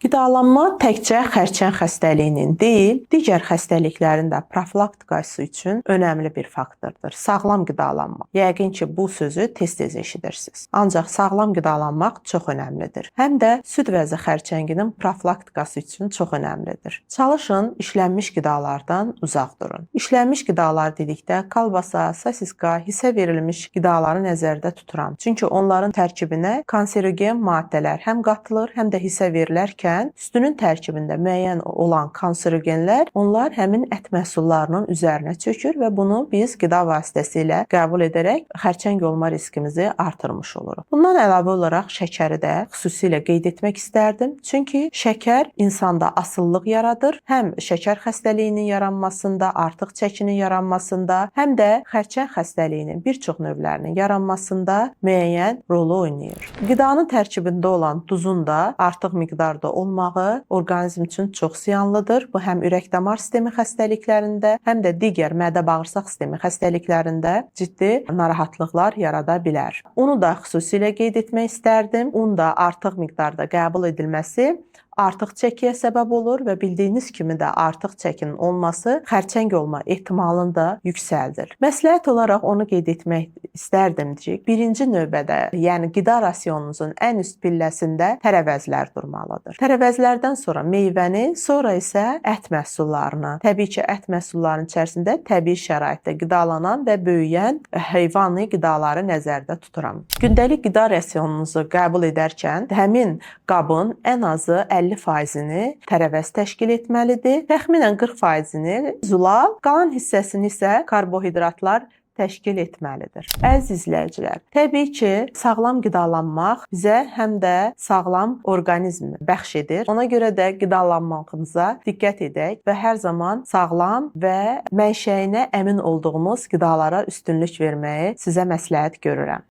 Qidalanma təkcə xərçəng xəstəliyinin deyil, digər xəstəliklərin də profilaktikası üçün önəmli bir faktordur. Sağlam qidalanma. Yəqin ki, bu sözü tez-tez eşidirsiniz. Ancaq sağlam qidalanmaq çox önəmlidir. Həm də süd vəzi xərçənginin profilaktikası üçün çox önəmlidir. Çalışın işlənmiş qidalardan uzaq durun. İşlənmiş qidalar dedikdə kolbasa, sosiska, hisə verilmiş qidaları nəzərdə tuturam. Çünki onların tərkibinə kanserogen maddələr həm qatılır, həm də hisə verilərkən südünün tərkibində müəyyən olan kanserogenlər onlar həmin ət məhsullarının üzərinə çökür və bunu biz qida vasitəsilə qəbul edərək xərçəng olma riskimizi artırmış oluruq. Bundan əlavə olaraq şəkəri də xüsusilə qeyd etmək istərdim. Çünki şəkər insanda asılılıq yaradır. Həm şəkər xəstəliyinin yaranmasında, artıq çəkinin yaranmasında, həm də xərçəng xəstəliyinin bir çox növlərinin yaranmasında müəyyən rolu oynayır. Qidanın tərkibində olan duzun da artıq miqdarda olmağı orqanizm üçün çox ziyanlıdır. Bu həm ürək-damar sistemi xəstəliklərində, həm də digər mədə-bağırsaq sistemi xəstəliklərində ciddi narahatlıqlar yarada bilər. Unu da xüsusilə qeyd etmək istərdim. Un da artıq miqdarda qəbul edilməsi artıq çəkiyə səbəb olur və bildiyiniz kimi də artıq çəkinin olması xərçəng olma ehtimalını da yüksəldir. Məsləhət olaraq onu qeyd etmək istərdim ki, birinci növbədə, yəni qida rasionunuzun ən üst pilləsində tərəvəzlər durmalıdır. Tərəvəzlərdən sonra meyvəni, sonra isə ət məhsullarını. Təbii ki, ət məhsullarının içərisində təbii şəraitdə qidalanan və böyüyən heyvani qidaları nəzərdə tuturam. Gündəlik qida rasionunuzu qəbul edərkən həmin qabın ən azı 50%-ni tərəvəz təşkil etməlidir. Təxminən 40%-ni zulal, qalan hissəsini isə karbohidratlar təşkil etməlidir. Əziz izləyicilər, təbii ki, sağlam qidalanmaq bizə həm də sağlam orqanizm bəxş edir. Ona görə də qidalanmağımıza diqqət edək və hər zaman sağlam və mənşəyinə əmin olduğumuz qidalara üstünlük verməyi sizə məsləhət görürəm.